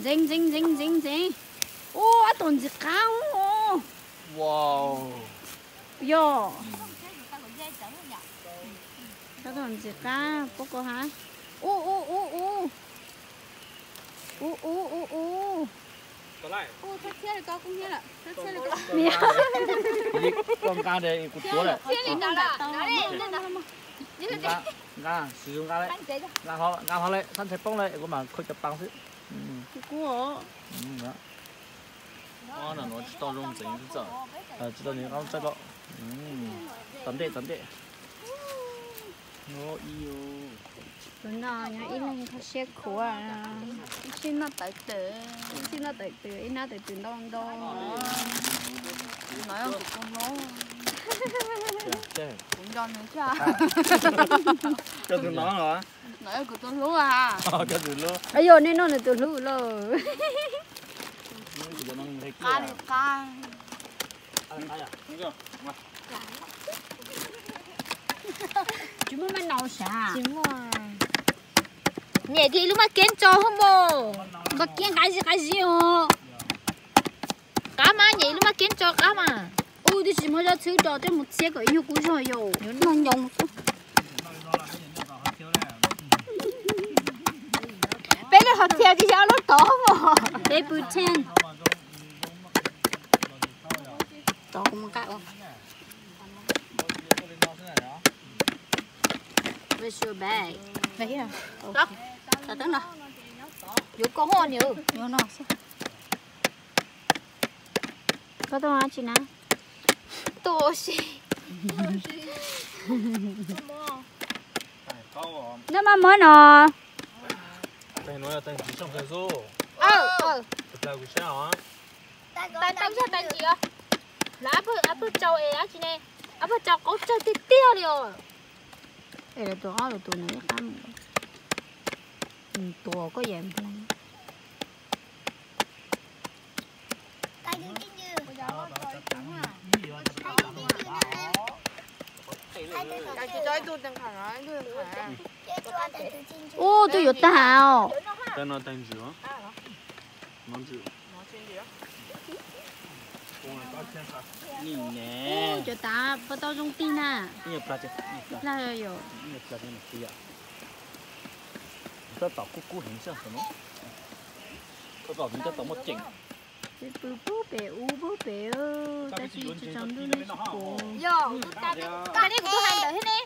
Ntxeev ntxeev ntxeev ntxeev ntxeev. Ua, ob tug ntxim qab. Yog. Ob tug ntxim qab, pab koj hab. U u u u. U u u u. Koj nqa kuv tuav lawm. Nqa, nqa, nqa hlo lawm, sab ntshai poob lawm, kuv mam khaws cov paas xwb. Tsis tau zoo ntxeev txawj. Tsis tau ntxeev qab txawj lawm. Tom ntej, tom ntej. Tus no nyob ib leeg kho siab khuav, ib sij noj tawv twm, ib sij noj tawv twm, ib hnab tawv twm ntau ntau. No yog kuv tus hlub. Kuv nco nws thiab. Koj tus no los? No yog kuv tus hlub a. Yog nej noj nws tus hlub lauj. Qab li qab. Tsis muaj maj nau sav? Tsis muaj. Nyem kiag ib lub maj keeb tso hwb mas. Maj keeb nqaij zib nqaij zib os. Qab mas, nyem ib lub maj keeb tso qab mas. Ub, twb tsis muaj zaj txhwb rau, twb mus txhiab kom ib nyuag kub zog yom. Noj nyoos xwb. Peb lub hauv txhia tsis yog lub tod mos. Peb pw ten. Tod kuv mus nqa ua. Where's your bag? Right here. Xav teeb no. Yuav koj hoj niam. Yuav no xwb. Koj tuaj ua dab tsi na? Tuaj ua si. Noj maj muab no. Tais tau zog tais ntsis os. Lawv ab pawg tsau es dab tsi ne? Ab pawg tsau qaub tsawg tiag tiag li os. Es lawv tus ob lawv tus nws ib qab mus. Tus koj yam npleeg. Ub, twb yuav tag os. Cov tav paj tau zoo tig na. Plag yom. Tab tom kub kub heev xwb no. Tab tom muaj ceem. Pw pub pem ub pub pem, tab sis tsis tsaus ntuj ne tsis pom. Yog, kuv tus hais ntawd thiab ne.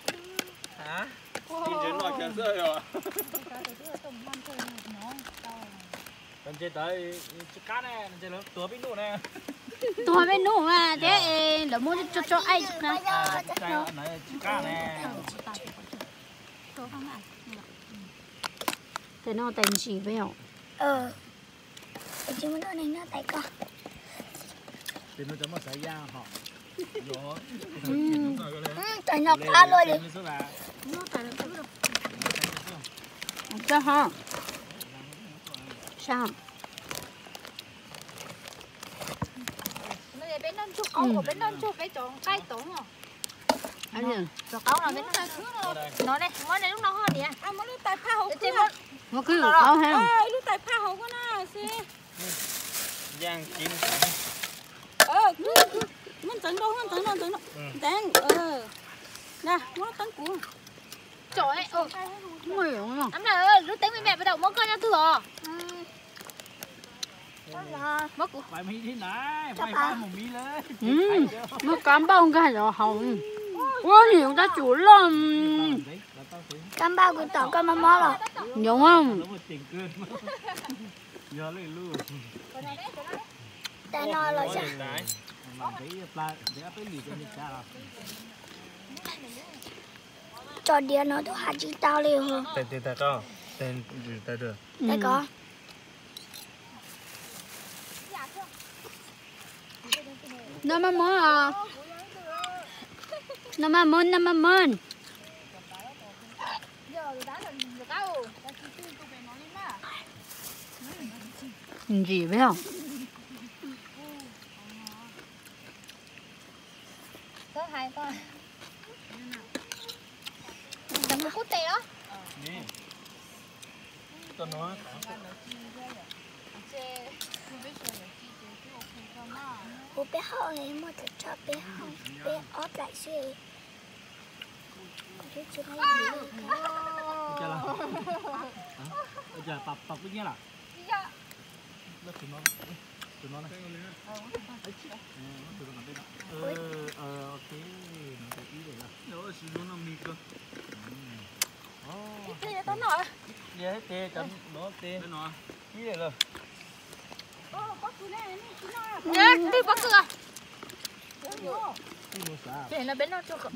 Tus hais peb num mas thiab es lawv muab tso tso aib tsis qab. Tais no tais ntsis peb os. Tais no qab luaj li. Sab. Peb noj ntsuag qaub, peb noj ntsuag peb cov nqaij tod. Cov qaub no, no ne, muab lub no ho niam. Muab lub tais phaj hauv, muab lub tais phaj hauv koj na xwb. Muab ntxeev rau, muab ntxeev rau, ntxeev, ntxeev. Na, muab teeb kuv. Lub teeb me me pas tau muab koj nyob twg os? Muab kuv. Muab kab npauj nkag los haus. Ua niam tab tsum loj. Kab npauj kuv tom koj mob mob los. Yoov. Tais no los. Tso diav no tus has tsis tau li. Tais ko. Noj maj mob os. Noj maj mob, noj maj mob. Ntsim peb os. Kub tes los. Ua peb hauj, muaj cov tso peb hauj, peb ob plaim xwb. Twb pob kws. Ces no peb noj tso kom